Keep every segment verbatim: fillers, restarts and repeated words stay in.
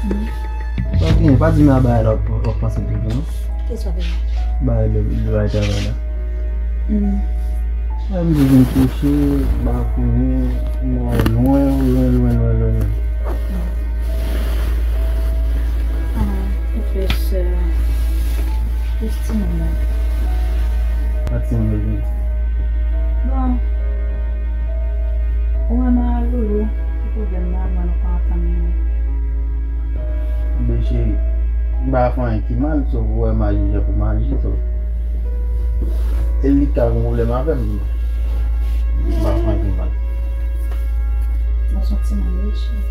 Pa gen, pa di m a bagay la w ap panse toujou, non? Kisa w ap panse? Bagay lè, lè w al travay la. Hmm. Sa m di vin kouche, ba konnen, mwen lwen, lwen, lwen, lwen, lwen, lwen. Ah, e plis, euh, plis timoun nan. Pa timoun yo vini. Bon. Ou wè m a Loulou, ki pwoblèm nan, mwen nou pa antann nou. Bebe cheri, m pa fè anyen ki mal, so ou wè m aji jan pou m aji, so. E li k ta gen pwoblèm avè m, m pa fè anyen ki mal. Mwen se yon timoun wi, cheri.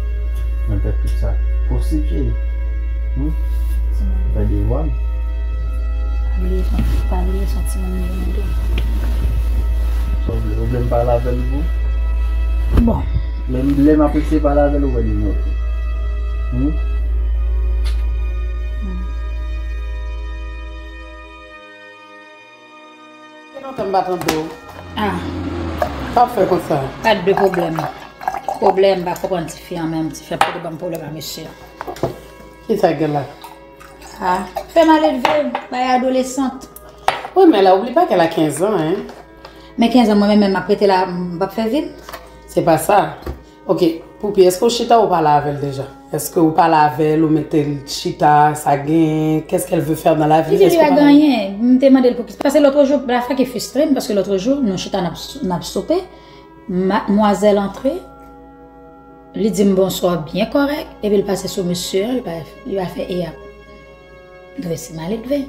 Mwen fè tout sa posib, cheri. Hmm? Timoun. Fè devwa m. Pa bliye son, pa bliye son timoun li menm tou. Sa w vle, ou vle m pale avè l pou? Bon. Lè m, lè m ap eseye pale avè l, ou wè li nòte. Hmm? Hmm. Gen lontan m pa tande w. Ah. Pa fè konsa. Pa de pwoblèm. Pwoblèm, m pa konprann tifi an menm. Tifi ap plede ban m pwoblèm a mesye. Kisa k gen la? Ah, fè maledve, bay adolesant. Wi, men la, oubli pa ke l a kenz an, en. Men kenz an, mwen menm, menm, m ap rete la, m p ap fè vi m. Se pa sa. Ok, Poupi, èske w chita ou pale avè l deja? Èske w pale avè l, ou mete l chita, sa gen, qu'est-ce qu'elle veut faire dans la vie? Li di li pa gen anyen. M te mande l pou ki, paske lòt jou, la sa ki fristre m, paske lòt jou, nou chita n ap, n ap soupe. Madmwazèl antre, li di m bonswa byen kòrèk, epi l pase sou mesye an, li pa, li pa fè e ap. Dwe se maledve.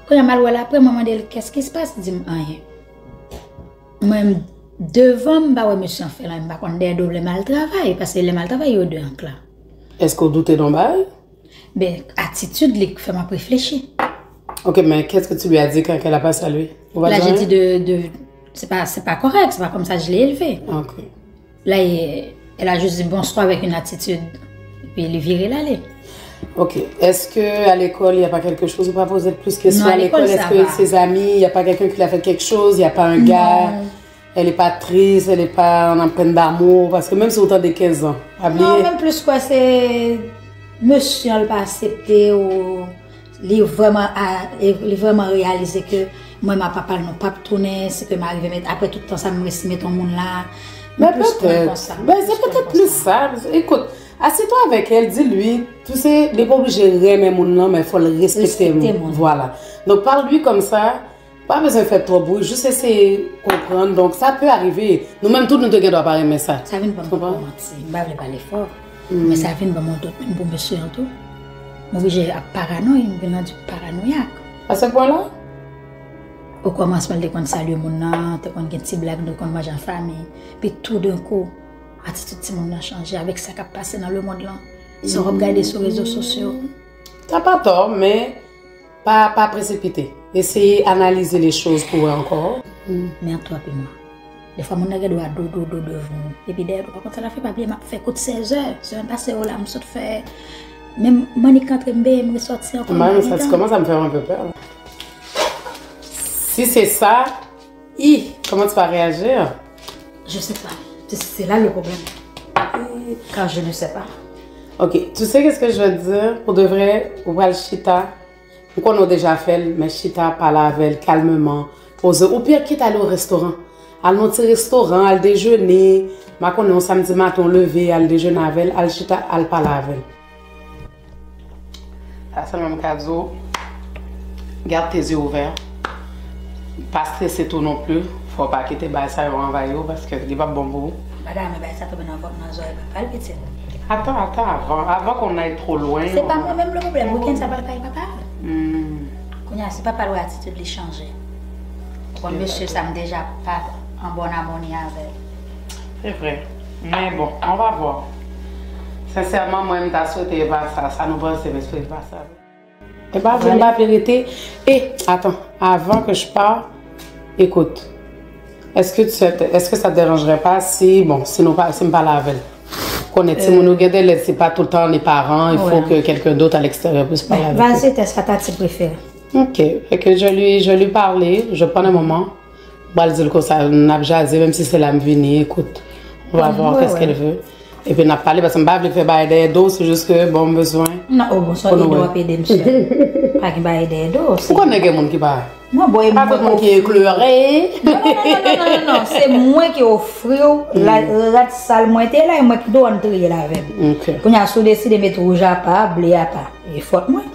Kounye a m al wè l apre, mwen mande l, qu'est-ce qui se passe? Li di m anyen. Mwen menm, devan m, m pa wè mesye an fè l anyen, m pa konn dèyè do l lè m al travay, paske lè m al travay, yo de ank la. Èske w doute nan bagay? Ben, atitid li k fè m ap reflechi. Ok, mais qu'est-ce que tu lui as dit quand elle a pas salué? Ou pa di anyen? Là, j'ai dit de, de, c'est pas, c'est pas correct, c'est pas comme ça que je l'ai élevé. Ok. Là, il- elle a juste dit bonsoir avec une attitude, epi li vire l ale. Ok. Est-ce que à l'école, il y a pas quelque chose, ou pa poze l plis kesyon? Non, à l'école, ça va. Est-ce que ses amis, il y a pas quelqu'un qui lui a fait quelque chose, il y a pas un gars? Non. Elle est pas triste, elle est pas en peine d'amour, paske menm si ou tande kenz an, pa bliye. Non, menm plis kwè se mesye an l pa aksepte ou li vrèman a, li vrèman reyalize ke mwen m a papa l nou p ap tounen, se ke m arive met, apre tout tan sa m resi met yon moun la. Men petèt, men se petèt plis sa. Écoute, assis-toi avec elle, dis-lui, tu sais, li pa oblije renmen moun nan, men fò l respekte moun. Respekte moun. Voilà. Donc, parle-lui comme ça. Pa bezwen fè twòp bri, jis eseye konprann. Donk, sa pe arive. Nou menm tout, nou te gen dwa pa renmen sa. Sa vin ban m, konprann? Manti. M pa vle pale fò. Men sa vin ban m yon dout menm pou mesye an tou. M oblije ap paranoy, m vin rann paranoyak. A ce point-là? Okòmansman, l te konn salye moun nan, te konn gen ti blag, nou te konn manje an fanmi. Epi toudenkou, atitid timoun nan chanje avèk sa k ap pase nan lemonn lan. Sa w ap gade sou rezo sosyo. T'as pas tort, men pa, pa presipite. Eseye analize les choses pou wè ankò. Men an twa pi mwa. Defwa moun nan gen dwa do, do, do devan w. Epi dèyè, ou pa konn sa l ap fè, pa bliye m ap fè kout sèzè. Semèn pase yo la, m sot fè menm mannik antre m beye, m resòti ankò. M pa renmen sa, ti kòmanse ap fè m anpe pè la. Si se sa, i, comment tu vas réagir? Je sais pas. C'est c'est là le problème. Car je ne sais pas. Ok, tu sais qu'est-ce que je vais te dire? Pour de vrai, ou pral chita. M konnen w deja fè l, men chita, pale avè l kalmeman, poze w. Ou pi kit ale o restoran. Al nan ti restoran, al dejene. M pa konnen, yon samdi maten, w leve, al dejene avè l, al chita, al pale avè l. Sa sèlman m ka di w, garde tes yeux ouverts. Pa strese tou non pli. Fò w pa kite bagay sa yo anvayi w, paske li p ap bon pou ou. Bagay, men bagay sa tonbe nan vant, nan zòrèy papa l, pitit. Ata, ata, avan, avan qu'on aille trop loin. Se pa mwen menm le pwoblèm. Wikenn sa pral kay papa l. Hmm. Kounye a, si papa l wè atitid li chanje. Bon, mesye sa, m deja pa an bòn amoni avè l. Se vre. Men bon, on va voir. Sensèman, mwen, m ta swete e pa sa, sa nou panse, m swete e pa sa. E pa vre, m pa vle rete. E, attends, avant que je parte, écoute, est-ce que tu, est-ce que ça te dérangerait pas si, bon, si nou pa, si m pale avè l? Konnen timoun yo gen de lè, c'est pas tout le temps les parents, il faut que quelqu'un d'autre à l'extérieur puisse parler avec eux. Vas-y, test la ta ti préféré. Ok, fait que je lui, je lui parle, je prends un moment, m pral di l konsa, n ap jaze, menm si se la m vini, écoute, on va voir qu'est-ce qu'elle veut. Epi n ap pale, paske m pa vle fè bagay dèyè do w, se jis ke, bon, m bezwen. Non, o, bon, sa pou nou ede w ap ede m sèl. Pa gen bagay dèyè do w. Ou konnen gen moun ki pa. Non, bon, e pa tout moun ki eklere. Non, non, non, non, non, non, non, se mwen ki ofri w la, rad sal mwen te la, e mwen ki te antre l avè m. Kounye a, si w deside met wouj apa, ble apa, e fòt mwen.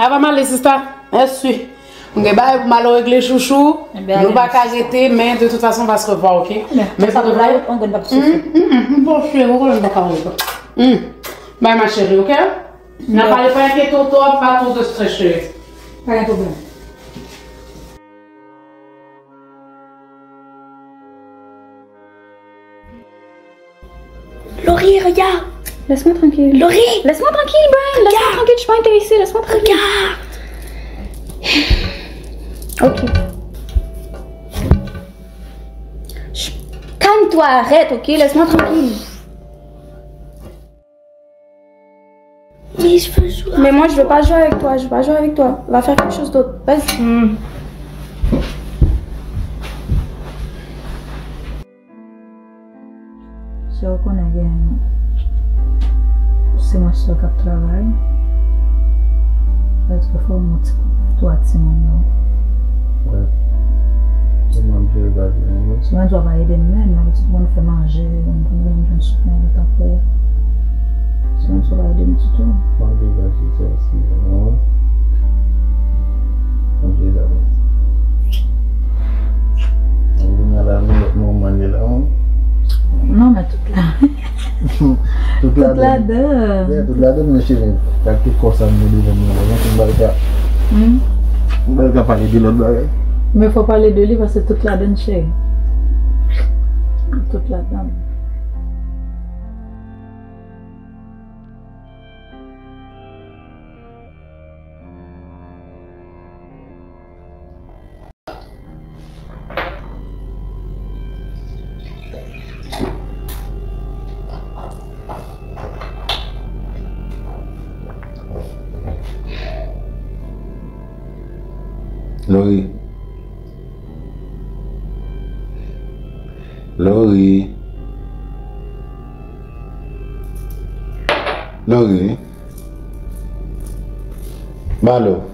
Apa m ale, sista. Mèsi. M gen bagay pou m al regle, chouchou. Nou pa ka rete, men de tout fason, va se revoir, ok? Men pou de vre. Bon, cheri, ou konnen m pa ka rete. Bye, ma chérie, ok? N a pale, pa enkyete w twòp, pa twò de strès, cheri. Pa gen pwoblèm. Laurie, regarde. Laisse-moi tranquille. Laurie. Laisse-moi tranquille, Brian. Laisse-moi tranquille, je suis pas intéressée. Laisse-moi tranquille. Regarde. Ok. Chut. Calme-toi, arrête, ok? Laisse-moi tranquille. Mais je veux jouer. Mais moi, je veux pas jouer avec toi. Je veux pas jouer avec toi. Va faire quelque chose d'autre. Vas-y. Hmm. Sè w konnen gen se mwen sèl k ap travay. Èske fò m wè ti twa timoun yo? Wi. Kòman m jere bagay la, wi. Si mwen di w ap ede m menm, nan pitit mwen fè manje, mwen pou mwen jwenn soutyen yo t ap fè. Si mwen di w ap ede m ditou. Mwen jere bagay la, wi. Mwen jere sa, wi. Mwen vin a la, mwen lòt mwen manje la, wi. Non, men tout la. Tout ladan. Tout ladan. Yeah, tout ladan, men cheri. Gad ki kò sa m gen devan mwen la. Yon ti bagay ka. Hmm? M pa ka pale de lòt bagay. Men fò pale de li paske tout ladan, cheri. Tout ladan. Lori. Lori. Lori. Malo.